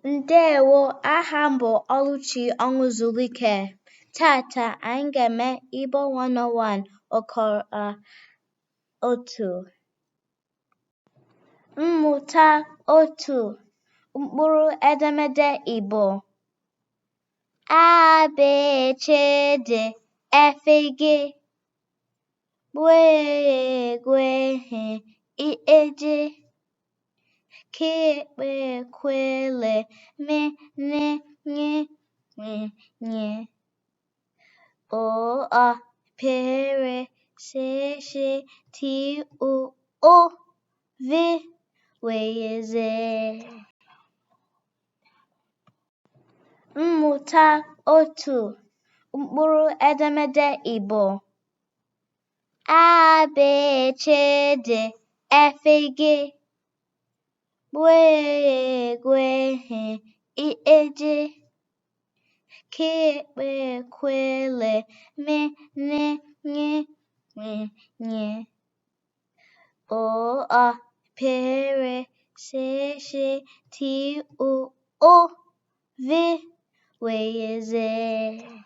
Ndewo, aha m bụ Oluchi Onwuzulike. Tata anyị ga-eme Igbo 101 ọkara otu. Mmụta otu mkpụrụ edemede Igbo. A, B, C, D, F, G, B, G, H, I, J, K, P, Q, L, M, N, N, N, N, O, A, P, R, S, Sh, T, U, O, V, W, Z. Mmụta otu mkpụrụ edemede Igbo. A, B, C, D, F, G, B, G, H, I, J, K, P, Q, L, M, N, N, N, N, O, A, P, R, S, Sh, T, U, O, V, W, Z.